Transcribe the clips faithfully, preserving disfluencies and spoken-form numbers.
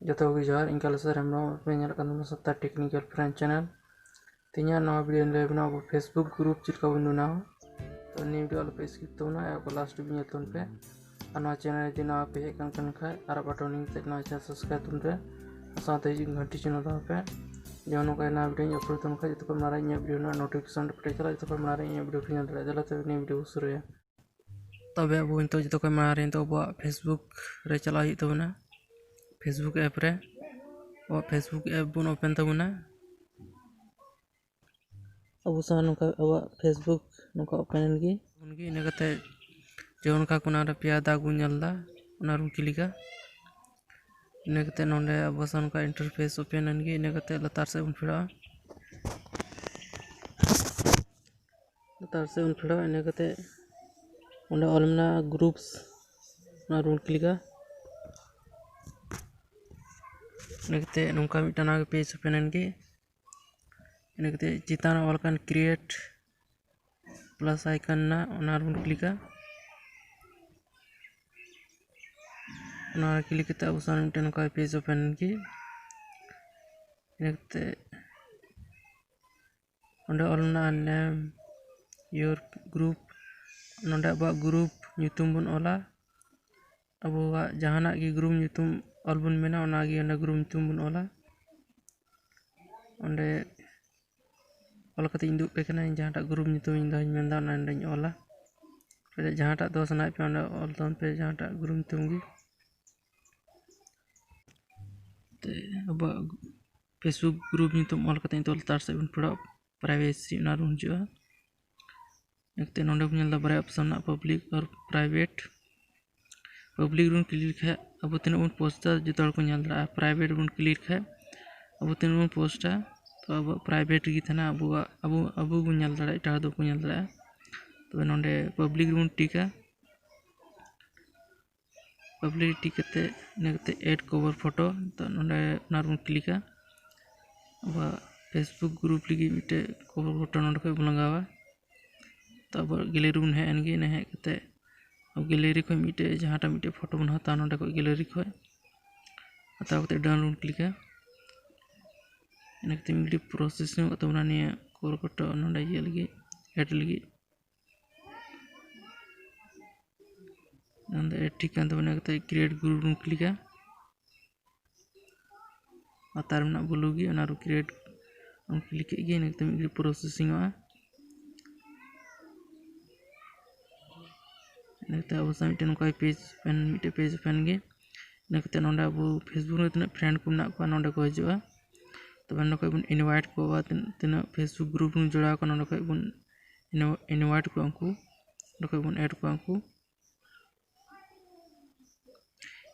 ᱡᱚᱛᱚ ᱠᱚᱜᱮ ᱡᱚᱦᱟᱨ, ᱤᱧ ᱠᱟᱞᱮᱥᱚᱨ ᱦᱮᱢᱵᱨᱚᱢ, ᱯᱮ ᱧᱮᱞᱮᱫ ᱠᱟᱱ ᱛᱟᱵᱚᱱᱟ ᱥᱟᱱᱛᱟᱲ ᱴᱮᱠᱱᱤᱠᱮᱞ ᱯᱷᱨᱮᱱᱰ ᱪᱮᱱᱮᱞ᱾ ᱛᱮᱦᱮᱧᱟᱜ ᱱᱚᱣᱟ ᱵᱷᱤᱰᱤᱭᱳ ᱞᱟᱹᱭ ᱟᱵᱚᱱᱟ ᱟᱵᱚ Facebook ᱜᱨᱩᱯ ᱪᱮᱫ ᱞᱮᱠᱟ ᱵᱚᱱ ᱵᱮᱱᱟᱣᱟ᱾ ᱛᱚ ᱱᱤᱭᱟᱹ ᱵᱷᱤᱰᱤᱭᱳ ᱟᱞᱚᱯᱮ ᱥᱠᱤᱯ ᱛᱟᱵᱚᱱᱟ, ᱮᱦᱚᱵ ᱠᱷᱚᱱ ᱞᱟᱥᱴ ᱦᱟᱹᱵᱤᱡ ᱧᱮᱞ ᱛᱟᱵᱚᱱ ᱯᱮ᱾ ᱟᱨ ᱱᱚᱣᱟ ᱪᱮᱱᱮᱞ ᱨᱮ ᱡᱩᱫᱤ ᱱᱟᱣᱟ ᱯᱮ ᱦᱮᱡ ᱠᱟᱱ ᱠᱷᱟᱱ ᱟᱨᱟᱜ ᱵᱟᱴᱚᱱ ᱞᱤᱧ ᱛᱮ ᱱᱚᱣᱟ ᱪᱮᱱᱮᱞ ᱥᱟᱵᱥᱠᱨᱟᱭᱤᱵ ᱛᱟᱵᱚᱱ ᱯᱮ, ᱟᱨ ᱥᱟᱶᱛᱮ ᱦᱤᱡᱩᱜ ᱜᱷᱟᱱᱴᱤ ᱪᱤᱱᱦᱟᱹ ᱫᱟᱵᱟᱣ ᱯᱮ᱾ ᱡᱮᱢᱚᱱ ᱱᱚᱝᱠᱟ ᱱᱟᱣᱟ ᱵᱷᱤᱰᱤᱭᱳᱧ ᱟᱯᱞᱳᱰ ᱛᱟᱵᱚᱱ ᱠᱷᱟᱱ ᱡᱚᱛᱚ ᱠᱷᱚᱱ ᱢᱟᱲᱟᱝ ᱤᱧᱟᱹᱜ ᱵᱷᱤᱰᱤᱭᱳ ᱨᱮᱱᱟᱜ ᱱᱳᱴᱤᱯᱷᱤᱠᱮᱥᱚᱱ ᱯᱮ ᱪᱟᱞᱟᱜᱼᱟ, ᱡᱚᱛᱚ ᱠᱷᱚᱱ ᱢᱟᱲᱟᱝ ᱤᱧᱟᱹᱜ ᱵᱷᱤᱰᱤᱭᱳ ᱯᱮ ᱧᱮᱞ ᱫᱟᱲᱮᱭᱟᱜᱼᱟ᱾ ᱫᱮᱞᱟ ᱛᱚᱵᱮ ᱱᱤᱭᱟᱹ ᱵᱷᱤᱰᱤᱭᱳ ᱵᱚᱱ ᱥᱩᱨᱩᱭᱟ᱾ ᱛᱚᱵᱮ ᱟᱵᱚ ᱱᱤᱛᱚᱜ ᱡᱚᱛᱚ ᱠᱷᱚᱱ ᱢᱟᱲᱟᱝ ᱨᱮ ᱱᱤᱛᱚᱜ ᱟᱵᱚᱣᱟᱜ Facebook ᱨᱮ ᱪᱟᱞᱟᱜ ᱦᱩᱭᱩᱜ ᱛᱟᱵᱚᱱᱟ, Facebook ᱮᱯ ᱨᱮ᱾ ᱟᱵᱚᱣᱟᱜ Facebook ᱮᱯ ᱵᱚᱱ ᱳᱯᱮᱱ ᱛᱟᱵᱚᱱᱟ᱾ ᱟᱵᱚ ᱥᱟᱶ ᱱᱚᱝᱠᱟ ᱟᱵᱚᱣᱟᱜ Facebook ᱱᱚᱝᱠᱟ ᱳᱯᱮᱱ ᱮᱱ ᱜᱮ᱾ ᱩᱱᱜᱮ ᱤᱱᱟᱹ ᱠᱟᱛᱮ ᱡᱮᱢᱚᱱ ᱚᱱᱠᱟ ᱠᱚᱱᱟ ᱨᱮ ᱯᱮᱭᱟ ᱫᱟᱜᱽ ᱵᱚᱱ ᱧᱮᱞ ᱮᱫᱟ, ᱚᱱᱟ ᱨᱮᱵᱚᱱ ᱠᱞᱤᱠᱟ᱾ ᱤᱱᱟᱹ ᱠᱟᱛᱮ ᱱᱚᱰᱮ ᱟᱵᱚ ᱥᱟᱶ ᱱᱚᱝᱠᱟ ᱤᱱᱴᱟᱨᱯᱷᱮᱥ ᱳᱯᱮᱱ ᱮᱱ ᱜᱮ, ᱤᱱᱟᱹ ᱠᱟᱛᱮ ᱞᱟᱛᱟᱨ ᱥᱮᱫ ᱵᱚᱱ ᱯᱷᱮᱰᱚᱜᱼᱟ᱾ ᱞᱟᱛᱟᱨ ᱥᱮᱫ ᱵᱚᱱ ᱯᱷᱮᱰᱚᱜᱼᱟ, ᱤᱱᱟᱹ ᱠᱟᱛᱮ ᱚᱸᱰᱮ ᱚᱞ ᱢᱮᱱᱟᱜᱼᱟ ᱜᱨᱩᱯᱥ, ᱚᱱᱟ ᱨᱮᱵᱚᱱ ᱠᱞᱤᱠᱟ᱾ ᱤᱱᱟᱹ ᱠᱟᱛᱮ ᱱᱚᱝᱠᱟ ᱢᱤᱫᱴᱟᱝ ᱱᱟᱣᱟ ᱯᱮᱡᱽ ᱳᱯᱮᱱ ᱮᱱ ᱜᱮ᱾ ᱤᱱᱟᱹ ᱠᱟᱛᱮ ᱪᱮᱛᱟᱱ ᱨᱮ ᱚᱞ ᱟᱠᱟᱱ ᱠᱨᱤᱭᱮᱴ ᱯᱞᱟᱥ ᱟᱭᱠᱚᱱ ᱢᱮᱱᱟᱜᱼᱟ, ᱚᱱᱟ ᱨᱮᱵᱚᱱ ᱠᱞᱤᱠᱟ᱾ ᱚᱱᱟ ᱨᱮ ᱠᱞᱤᱠ ᱠᱟᱛᱮ ᱟᱵᱚ ᱥᱟᱢᱟᱝ ᱢᱤᱫᱴᱮᱱ ᱱᱚᱝᱠᱟ ᱯᱮᱡᱽ ᱳᱯᱮᱱ ᱮᱱ ᱜᱮ᱾ ᱤᱱᱟᱹ ᱠᱟᱛᱮ ᱚᱸᱰᱮ ᱚᱞ ᱢᱮᱱᱟᱜᱼᱟ name your group᱾ ᱱᱚᱰᱮ ᱟᱵᱚᱣᱟᱜ ᱜᱨᱩᱯ ᱧᱩᱛᱩᱢ ᱵᱚᱱ ᱚᱞᱟ᱾ ᱟᱵᱚᱣᱟᱜ ᱡᱟᱦᱟᱱᱟᱜ ᱜᱮ ᱜᱨᱩᱯ ᱧᱩᱛᱩᱢ ᱚᱞ ᱵᱚᱱ ᱢᱮᱱᱟ, ᱚᱱᱟᱜᱮ ᱚᱸᱰᱮ ᱜᱨᱩᱯ ᱧᱩᱛᱩᱢ ᱵᱚᱱ ᱚᱞᱟ᱾ ᱚᱸᱰᱮ ᱚᱞ ᱠᱟᱛᱮ ᱤᱧ ᱩᱫᱩᱜ ᱟᱯᱮ ᱠᱟᱱᱟ, ᱤᱧ ᱡᱟᱦᱟᱸᱴᱟᱜ ᱜᱨᱩᱯ ᱧᱩᱛᱩᱢ ᱤᱧ ᱫᱚᱧ ᱢᱮᱱᱫᱟ, ᱚᱱᱟ ᱚᱸᱰᱮᱧ ᱚᱞᱟ᱾ ᱟᱯᱮ ᱡᱟᱦᱟᱸᱴᱟᱜ ᱫᱚᱦᱚ ᱥᱟᱱᱟᱭᱮᱫ ᱯᱮᱭᱟ, ᱚᱸᱰᱮ ᱚᱞ ᱛᱟᱵᱚᱱ ᱯᱮ ᱡᱟᱦᱟᱸᱴᱟᱜ ᱜᱨᱩᱯ ᱧᱩᱛᱩᱢ ᱜᱮ᱾ ᱛᱮ ᱟᱵᱚᱣᱟᱜ Facebook ᱜᱨᱩᱯ ᱧᱩᱛᱩᱢ ᱚᱞ ᱠᱟᱛᱮ ᱱᱤᱛᱚᱜ ᱞᱟᱛᱟᱨ ᱥᱮᱫ ᱵᱚᱱ ᱯᱷᱮᱰᱚᱜᱼᱟ, ᱯᱨᱟᱭᱵᱷᱮᱥᱤ ᱚᱱᱟ ᱨᱮᱵᱚᱱ ᱦᱤᱡᱩᱜᱼᱟ᱾ ᱮᱱᱛᱮ ᱱᱚᱰᱮ ᱵᱚᱱ ᱧᱮᱞ ᱮᱫᱟ ᱵᱟᱨᱭᱟ ᱚᱯᱥᱚᱱ ᱢᱮᱱᱟᱜᱼᱟ, ᱯᱟᱵᱽᱞᱤᱠ ᱟᱨ ᱯᱨᱟᱭᱵᱷᱮᱴ᱾ ᱯᱟᱵᱽᱞᱤᱠ ᱨᱮᱵᱚᱱ ᱠᱞᱤᱠ ᱞᱮᱠᱷᱟᱡ ᱟᱵᱚ ᱛᱤᱱᱟᱹᱜ ᱵᱚᱱ ᱯᱳᱥᱴ ᱮᱫᱟ ᱡᱚᱛᱚ ᱦᱚᱲ ᱠᱚ ᱧᱮᱞ ᱫᱟᱲᱮᱭᱟᱜᱼᱟ᱾ ᱯᱨᱟᱭᱵᱷᱮᱴ ᱵᱚᱱ ᱠᱞᱤᱠ ᱞᱮᱠᱷᱟᱡ ᱟᱵᱚ ᱛᱤᱱᱟᱹᱜ ᱵᱚᱱ ᱯᱳᱥᱴᱟ, ᱛᱚ ᱟᱵᱚᱣᱟᱜ ᱯᱨᱟᱭᱵᱷᱮᱴ ᱨᱮᱜᱮ ᱛᱟᱦᱮᱱᱟ, ᱟᱵᱚᱣᱟᱜ ᱟᱵᱚ ᱟᱵᱚ ᱵᱚᱱ ᱧᱮᱞ ᱫᱟᱲᱮᱭᱟᱜᱼᱟ, ᱮᱴᱟᱜ ᱦᱚᱲ ᱫᱚ ᱵᱟᱠᱚ ᱧᱮᱞ ᱫᱟᱲᱮᱭᱟᱜᱼᱟ᱾ ᱛᱚᱵᱮ ᱱᱚᱰᱮ ᱯᱟᱵᱽᱞᱤᱠ ᱨᱮᱵᱚᱱ ᱴᱤᱠᱟ᱾ ᱯᱟᱵᱽᱞᱤᱠ ᱴᱤᱠ ᱠᱟᱛᱮ ᱤᱱᱟᱹ ᱠᱟᱛᱮ ᱮᱰ ᱠᱚᱵᱷᱟᱨ ᱯᱷᱳᱴᱳ, ᱛᱚ ᱱᱚᱰᱮ ᱚᱱᱟ ᱨᱮᱵᱚᱱ ᱠᱞᱤᱠᱟ᱾ ᱟᱵᱚᱣᱟᱜ Facebook ᱜᱨᱩᱯ ᱞᱟᱹᱜᱤᱫ ᱢᱤᱫᱴᱮᱡ ᱠᱚᱵᱷᱟᱨ ᱯᱷᱳᱴᱳ ᱱᱚᱰᱮ ᱠᱷᱚᱡ ᱵᱚᱱ ᱞᱟᱜᱟᱣᱟ᱾ ᱛᱚ ᱟᱵᱚᱣᱟᱜ ᱜᱮᱞᱟᱨᱤ ᱵᱚᱱ ᱦᱮᱡ ᱮᱱ ᱜᱮ, ᱤᱱᱟᱹ ᱦᱮᱡ ᱠᱟᱛᱮ ᱟᱵᱚ ᱜᱮᱞᱟᱨᱤ ᱠᱷᱚᱡ ᱢᱤᱫᱴᱮᱡ ᱡᱟᱦᱟᱸᱴᱟᱜ ᱢᱤᱫᱴᱮᱡ ᱯᱷᱳᱴᱳ ᱵᱚᱱ ᱦᱟᱛᱟᱣᱟ ᱱᱚᱰᱮ ᱠᱷᱚᱡ ᱜᱮᱞᱟᱨᱤ ᱠᱷᱚᱡ᱾ ᱦᱟᱛᱟᱣ ᱠᱟᱛᱮ ᱰᱟᱱ ᱵᱚᱱ ᱠᱞᱤᱠᱟ᱾ ᱤᱱᱟᱹ ᱠᱟᱛᱮ ᱢᱤᱫ ᱜᱷᱟᱹᱲᱤᱡ ᱯᱨᱚᱥᱮᱥ ᱧᱚᱜ ᱛᱟᱵᱚᱱᱟ ᱱᱤᱭᱟᱹ ᱠᱚᱞᱠᱟᱴᱟ ᱱᱚᱰᱮ ᱤᱭᱟᱹ ᱞᱟᱹᱜᱤᱫ, ᱮᱰ ᱞᱟᱹᱜᱤᱫ᱾ ᱱᱚᱰᱮ ᱮᱰ ᱴᱷᱤᱠ ᱠᱟᱱ ᱛᱟᱵᱚᱱᱟ᱾ ᱤᱱᱟᱹ ᱠᱟᱛᱮ ᱠᱨᱤᱭᱮᱴ ᱜᱨᱩᱯ ᱵᱚᱱ ᱠᱞᱤᱠᱟ᱾ ᱞᱟᱛᱟᱨ ᱢᱮᱱᱟᱜ ᱵᱞᱩ ᱜᱮ, ᱚᱱᱟ ᱨᱮ ᱠᱨᱤᱭᱮᱴ ᱵᱚᱱ ᱠᱞᱤᱠ ᱠᱮᱫ ᱜᱮ᱾ ᱤᱱᱟᱹ ᱠᱟᱛᱮ ᱢᱤᱫ ᱜᱷᱟᱹᱲᱤᱡ ᱯᱨᱚᱥᱮᱥᱤᱝ ᱚᱜᱼᱟ᱾ ᱤᱱᱟᱹ ᱠᱟᱛᱮ ᱟᱵᱚ ᱥᱟᱶ ᱢᱤᱫᱴᱮᱱ ᱱᱚᱝᱠᱟ ᱯᱮᱡᱽ ᱳᱯᱮᱱ, ᱢᱤᱫᱴᱮᱱ ᱯᱮᱡᱽ ᱳᱯᱮᱱ ᱜᱮ᱾ ᱤᱱᱟᱹ ᱠᱟᱛᱮ ᱱᱚᱰᱮ ᱟᱵᱚ ᱯᱷᱮᱥᱵᱩᱠ ᱨᱮ ᱛᱤᱱᱟᱹᱜ ᱯᱷᱨᱮᱱᱰ ᱠᱚ ᱢᱮᱱᱟᱜ ᱠᱚᱣᱟ ᱱᱚᱰᱮ ᱠᱚ ᱦᱤᱡᱩᱜᱼᱟ᱾ ᱛᱚᱵᱮ ᱱᱚᱰᱮ ᱠᱷᱚᱡ ᱵᱚᱱ ᱤᱱᱵᱷᱟᱭᱤᱴ ᱠᱚᱣᱟ, ᱛᱤᱱ-, ᱛᱤᱱᱟᱹᱜ ᱯᱷᱮᱥᱵᱩᱠ ᱜᱨᱩᱯ ᱵᱚᱱ ᱡᱚᱲᱟᱣ ᱠᱚᱣᱟ ᱱᱚᱰᱮ ᱠᱷᱚᱡ ᱵᱚᱱ ᱤᱱ-, ᱤᱱᱵᱷᱟᱭᱤᱴ ᱠᱚᱣᱟ ᱩᱱᱠᱩ, ᱱᱚᱰᱮ ᱠᱷᱚᱡ ᱵᱚᱱ ᱮᱰ ᱠᱚᱣᱟ ᱩᱱᱠᱩ᱾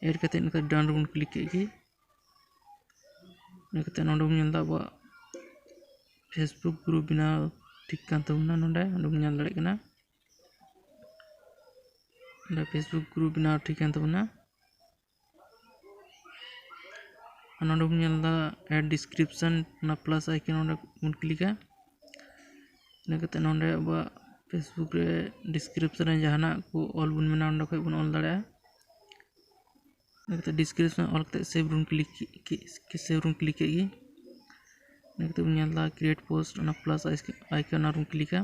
ᱮᱰ ᱠᱟᱛᱮ ᱤᱱᱟᱹ ᱠᱟᱛᱮ ᱰᱟᱱ ᱨᱮᱵᱚᱱ ᱠᱞᱤᱠ ᱠᱮᱫ ᱜᱮ᱾ ᱤᱱᱟᱹ ᱠᱟᱛᱮ ᱱᱚᱰᱮ ᱵᱚᱱ ᱧᱮᱞ ᱮᱫᱟ ᱟᱵᱚᱣᱟᱜ ᱯᱷᱮᱥᱵᱩᱠ ᱜᱨᱩᱯ ᱵᱮᱱᱟᱣ ᱴᱷᱤᱠ ᱠᱟᱱ ᱛᱟᱵᱚᱱᱟ᱾ ᱱᱚᱰᱮ, ᱱᱚᱰᱮ ᱵᱚᱱ ᱧᱮᱞ ᱫᱟᱲᱮᱭᱟᱜ ᱠᱟᱱᱟ, ᱱᱚᱰᱮ ᱯᱷᱮᱥᱵᱩᱠ ᱜᱨᱩᱯ ᱵᱮᱱᱟᱣ ᱴᱷᱤᱠ ᱠᱟᱱ ᱛᱟᱵᱚᱱᱟ᱾ ᱟᱨ ᱱᱚᱰᱮ ᱵᱚᱱ ᱧᱮᱞ ᱮᱫᱟ ᱮᱰ ᱰᱤᱥᱠᱨᱤᱯᱥᱚᱱ, ᱚᱱᱟ ᱯᱞᱟᱥ ᱟᱭᱠᱚᱱ ᱱᱚᱰᱮ ᱵᱚᱱ ᱠᱞᱤᱠᱟ᱾ ᱤᱱᱟᱹ ᱠᱟᱛᱮ ᱱᱚᱰᱮ ᱟᱵᱚᱣᱟᱜ ᱯᱷᱮᱥᱵᱩᱠ ᱨᱮ ᱰᱤᱥᱠᱨᱤᱯᱥᱚᱱ ᱨᱮ ᱡᱟᱦᱟᱱᱟᱜ ᱠᱚ ᱚᱞ ᱵᱚᱱ ᱢᱮᱱᱟ, ᱚᱸᱰᱮ ᱠᱷᱚᱡ ᱵᱚᱱ ᱚᱞ ᱫᱟᱲᱮᱭᱟᱜᱼᱟ᱾ ᱤᱱᱟᱹ ᱠᱟᱛᱮ ᱰᱤᱥᱠᱨᱤᱯᱥᱚᱱ ᱚᱞ ᱠᱟᱛᱮ ᱥᱮᱵᱷ ᱨᱮᱵᱚᱱ ᱠᱞᱤᱠ ᱠᱮᱫ, ᱥᱮᱵᱷ ᱨᱮᱵᱚᱱ ᱠᱞᱤᱠ ᱠᱮᱫ ᱜᱮ᱾ ᱤᱱᱟᱹ ᱠᱟᱛᱮ ᱵᱚᱱ ᱧᱮᱞ ᱮᱫᱟ ᱠᱨᱤᱭᱮᱴ ᱯᱳᱥᱴ, ᱚᱱᱟ ᱯᱞᱟᱥ ᱟᱭᱠᱚᱱ, ᱚᱱᱟ ᱨᱮᱵᱚᱱ ᱠᱞᱤᱠᱟ᱾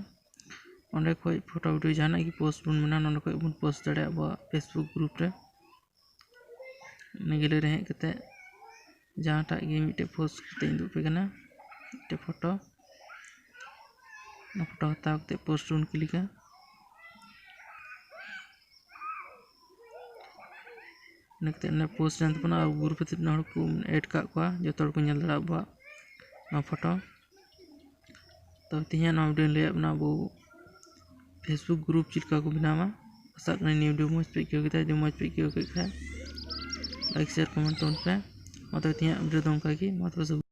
ᱚᱸᱰᱮ ᱠᱷᱚᱡ ᱯᱷᱳᱴᱳ ᱵᱷᱤᱰᱤᱭᱳ ᱡᱟᱦᱟᱱᱟᱜ ᱜᱮ ᱯᱳᱥᱴ ᱵᱚᱱ ᱢᱮᱱᱟ, ᱱᱚᱸᱰᱮ ᱠᱷᱚᱡ ᱵᱚᱱ ᱯᱳᱥᱴ ᱫᱟᱲᱮᱭᱟᱜᱼᱟ ᱟᱵᱚᱣᱟᱜ ᱯᱷᱮᱥᱵᱩᱠ ᱜᱨᱩᱯ ᱨᱮ᱾ ᱤᱱᱟᱹ ᱜᱮᱞᱟᱨᱤ ᱨᱮ ᱦᱮᱡ ᱠᱟᱛᱮ ᱡᱟᱦᱟᱸᱴᱟᱜ ᱜᱮ ᱢᱤᱫᱴᱮᱡ ᱯᱳᱥᱴ ᱠᱟᱛᱮ ᱤᱧ ᱩᱫᱩᱜ ᱟᱯᱮ ᱠᱟᱱᱟ, ᱢᱤᱫᱴᱮᱡ ᱯᱷᱳᱴᱳ᱾ ᱚᱱᱟ ᱯᱷᱳᱴᱳ ᱦᱟᱛᱟᱣ ᱠᱟᱛᱮ ᱯᱳᱥᱴ ᱵᱚᱱ ᱠᱞᱤᱠᱟ᱾ ᱤᱱᱟᱹ ᱠᱟᱛᱮ ᱚᱱᱟ ᱯᱳᱥᱴ ᱮᱱ ᱛᱟᱵᱚᱱᱟ ᱟᱨ ᱜᱨᱩᱯ ᱨᱮ ᱛᱤᱱᱟᱹᱜ ᱦᱚᱲ ᱠᱚ ᱮᱰ ᱠᱟᱜ ᱠᱚᱣᱟ, ᱡᱚᱛᱚ ᱦᱚᱲ ᱠᱚ ᱧᱮᱞ ᱫᱟᱲᱮᱭᱟᱜᱼᱟ ᱟᱵᱚᱣᱟᱜ ᱱᱚᱣᱟ ᱯᱷᱳᱴᱳ᱾ ᱛᱚ ᱛᱮᱦᱮᱧᱟᱜ ᱱᱚᱣᱟ ᱵᱷᱤᱰᱤᱭᱳᱧ ᱞᱟᱹᱭᱟᱫ ᱵᱚᱱᱟ ᱟᱵᱚ ᱯᱷᱮᱥᱵᱩᱠ ᱜᱨᱩᱯ ᱪᱮᱫ ᱞᱮᱠᱟ ᱠᱚ ᱵᱮᱱᱟᱣᱟ᱾ ᱟᱥᱟᱜ ᱠᱟᱹᱱᱟᱹᱧ ᱱᱤᱭᱟᱹ ᱵᱷᱤᱰᱤᱭᱳ ᱢᱚᱡᱽ ᱯᱮ ᱟᱹᱭᱠᱟᱹᱣ ᱠᱮᱫᱟ᱾ ᱡᱩᱫᱤ ᱢᱚᱡᱽ ᱯᱮ ᱟᱹᱭᱠᱟᱹᱣ ᱠᱮᱫ ᱠᱷᱟᱡ ᱞᱟᱭᱤᱠ, ᱥᱮᱭᱟᱨ, ᱠᱚᱢᱮᱱᱴ ᱛᱟᱵᱚᱱ ᱯᱮ᱾ ᱢᱟ ᱛᱚᱵᱮ ᱛᱮᱦᱮᱧᱟᱜ ᱵᱷᱤᱰᱤᱭᱳ ᱫᱚ ᱚᱱᱠᱟ ᱜᱮ᱾ ᱢᱟ ᱛᱚᱵᱮ ᱥᱟᱹᱜᱩᱱ᱾